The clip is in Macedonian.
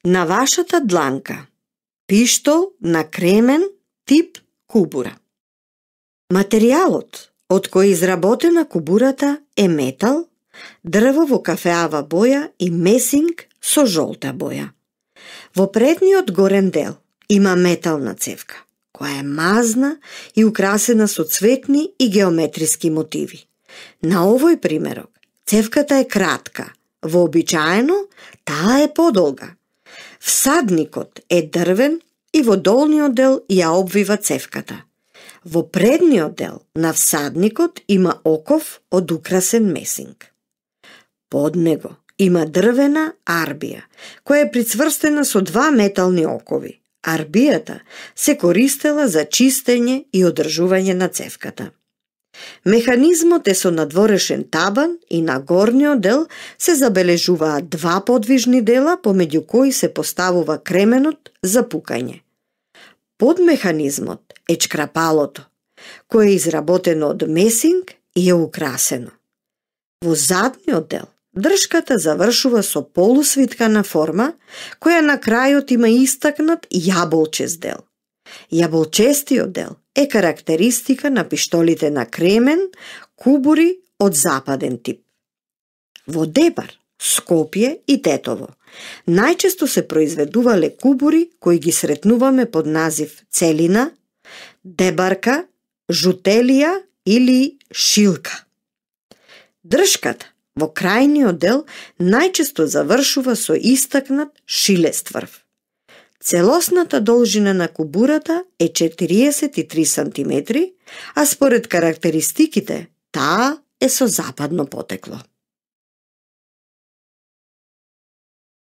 На вашата дланка пиштол на кремен тип кубура. Материјалот од кој е изработена кубурата е метал, дрво во кафеава боја и месинг со жолта боја. Во предниот горен дел има метална цевка, која е мазна и украсена со цветни и геометриски мотиви. На овој примерок, цевката е кратка, вообичаено таа е подолга. Всадникот е дрвен и во долниот дел ја обвива цевката. Во предниот дел на всадникот има оков од украсен месинг. Под него има дрвена арбија, која е прицврстена со два метални окови. Арбијата се користела за чистење и одржување на цевката. Механизмот е со надворешен табан и на горниот дел се забележуваат два подвижни дела помеѓу кои се поставува кременот за пукање. Под механизмот е чкрапалото, кое е изработено од месинг и е украсено. Во задниот дел дршката завршува со полусвиткана форма, која на крајот има истакнат јаболчест дел. Јаболчестиот дел е карактеристика на пиштолите на кремен, кубури од западен тип. Во Дебар, Скопје и Тетово најчесто се произведувале кубури кои ги сретнуваме под назив целина, дебарка, жутелија или шилка. Дршката во крајниот дел најчесто завршува со истакнат шилест врв. Целосната должина на кубурата е 43 см, а според карактеристиките таа е со западно потекло.